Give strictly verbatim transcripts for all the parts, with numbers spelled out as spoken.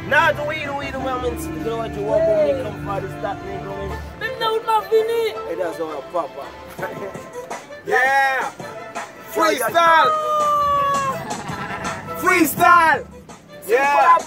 Now the way the way the woman sit the girl at your walk when they come for this that nigga man. Menm nan wout m ap vini. It doesn't work proper. Yeah. Freestyle. Freestyle. Yeah.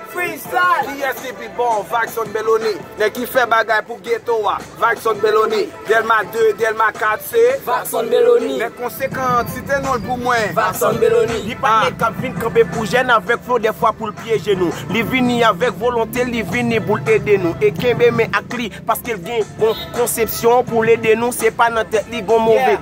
Freestyle. Kiyès ki pi bon? Vackson Belony. Nèg ki fè bagay pou geto a. Vackson Belony. Dèlma de, Dèlma kat se Vackson Belony. Nèg konsekan, site non l pou mwen. Vackson Belony. Li pa nèg k ap vin kanpe pou jèn avèk flo dèfwa pou l pyeje nou. Li vini avèk volonte, li vini pou l ede nou. E kenbe men ak li, paske l gen bon konsepsyon pou l ede nou. Se pa nan tèt li gon move.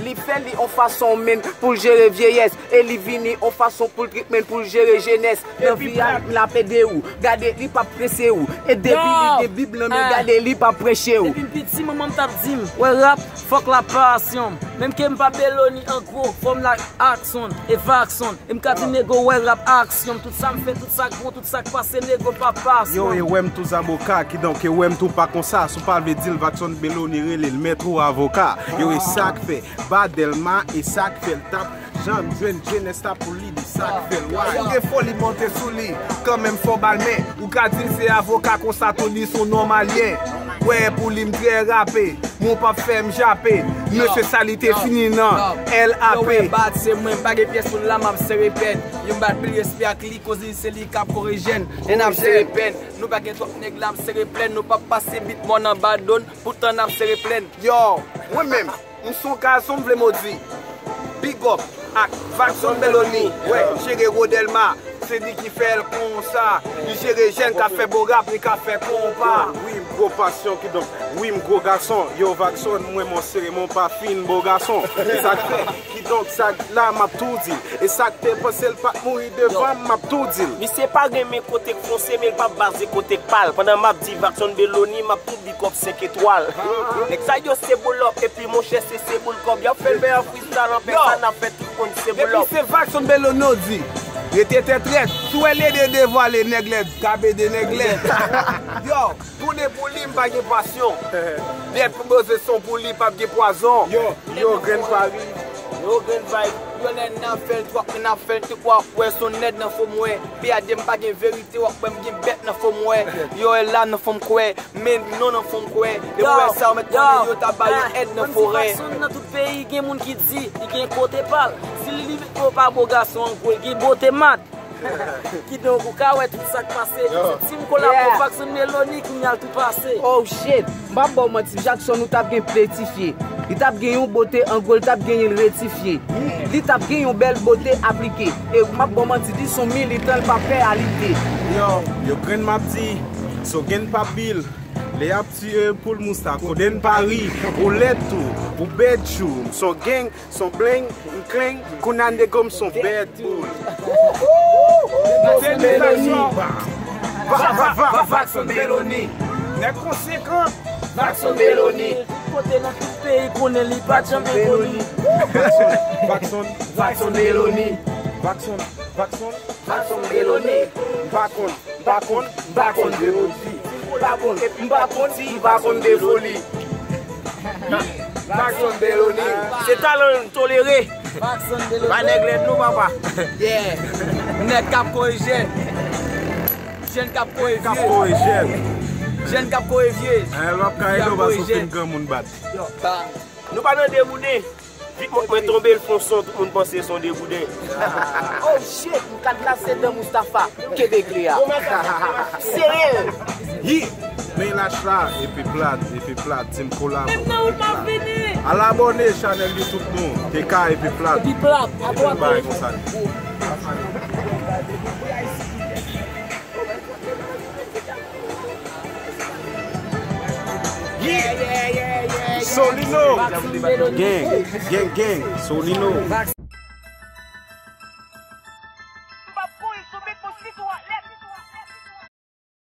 Li fè li on fason menm pou l jere vyeyès. E li vini on fason pou l trip menm pou l jere jenès. Nan vi a, l ap ede ou. Gade, li p ap prese ou. E depi li gen Bib nan men, gade, li p ap preche ou. Depi m piti, manman m t ap di m, wè rap, fòk la pasyon. Menm ke m pa Belony an gwo, fò m la Ackson e Vackson. E m ka di nego, wè rap aksyon. Tout sa m fè, tout sa k bon, tout sa k pase, nego pa pasyon. Yo, e wè m tou zaboka, kidonk e wè m tou pa konsa. Si w pa vle di l Vackson Belony, rele l mèt ou avoka. Yo, e sa k fè ba Dèlma, e sa k fè l t ap janm jwenn jenès la pou li di sa k fè l wè. Ou gen foli monte sou li, kanmenm fò ba l men. Ou ka di l se avoka konsa tou li s on nòmalyen. Wè pou li m trè rape, men w p ap fè m jape. Mesye sa li te fini nan L A P. Yo wè bat se mwen, m pa gen pyès moun la m ap sere pèn. Yo m bat pil respè ak li koz li se li k ap korije n. Lè n ap sere pèn, nou pa gen twòp nèg la m sere plèn. Nou p ap pase bit mòn anba do n, poutan n ap sere plèn. Yo, mwen menm. M s on gason m vle modi. Big up ak Vackson Belony. Wè, jere gwo Dèlma. Se li ki fè l konsa. Li jere jèn k ap fè bon rap, li k ap fè konpa. Wi, m gwo pasyon, kidonk, wi, m gwo gason. Yo, Vackson, mwen, mwen sere, mwen pa fin bo gason. E sa k fè, kidonk, sa k la, m ap tou di l. E sa k te panse l pa t mouri devan m, m ap tou di l. Misye pa renmen kote k fonse, men l p ap baze kote k pa l. Pandan m ap di Vackson Belony, m ap tou big up senk etwal. Nèg sa yo se boulòp, epi monchè se se boul kòb. Y ap fè l fè an freestyle an pèsòn, n ap fè tout moun se boulòp. Depi se Vackson Belony w di, rete tèt rèd. Si w wè lede devwale nèg lèd, k ap ede nèg lèd. Yo, tounen pou li, m pa gen pasyon. Dèt pou poze son pou li, p ap gen pwazon. Yo, yo, grenn Paris. Yo, grenn vibe. Yo, lè n ap fè l twòp, n ap fè l tou kwa, w ap wè s on nèg nan fo m wè. P A D M pa gen verite, w ap wè m gen bèt nan fo m wè. Yo, e la nan fo m kwè. Men non nan fon kwè. Depi w wè sa, w mèt konnen yo ta ba yo èd nan forè. Menm si Vackson nan tout peyi, gen moun ki di li gen kote pa l. Si li, li mèt gwo pa bo gason an gwo, li gen bote mat. Kidonk, ou ka wè tout sa k pase. Tout se team kolabo Vackson Belony, kounye a l tou pase. Oh shit, m p ap ba w manti, Jackson ou t ap gen plentifye. Li t ap gen yon bote, an gwo, li t ap genyen l retifye. Li t ap gen yon bèl bote aplike. E m ap ba w manti, di s on militan, l pa pè a lite. Yo, yo grenn m ap di, so gen pa bil. Lè y ap tiye poul mousta, kodenn pa ri. Ou lèd tou, ou bèd chou. M s on gang, s on bling, m clean. Kounye a nego m s on bèd boul. Vackson Belony. Va, va, va, va, Vackson Belony. Nèg konsekan. Vackson Belony. Tout kote nan tout peyi konnen li pa t janm Belony. Vackson, Vackson Belony. Vackson, Vackson. Vackson Belony. M pa konn, m pa konn, m pa konn de odi. M pa konn, m pa konn si m pa konn de foli. Vackson Belony. Se talan n tolere. Vackson Belony. Pa nèg lèd nou, papa. Yeah. Nèg k ap kore jèn. Jèn k ap kore vye. K ap kore jèn. Jèn k ap kore vye. L ap ka ede w paske w fin granmoun bat. Yo, bang. Nou pa nan degouden. Vit mont mwen tonbe, l fon son, tout moun panse son degouden. Oh shit, m kadnase dan Moustapha, kenbe kle a. Sere l. Yi, men lach la, epi plat, epi plat, team kolabo. Menm nan wout m ap vini. Al abòne chanèl YouTube nou, T K epi plat. Epi plat, abòne. Bay konsa. Yeah, yeah, yeah, yeah, yeah. Solino. Gang, gang, gang. Solino.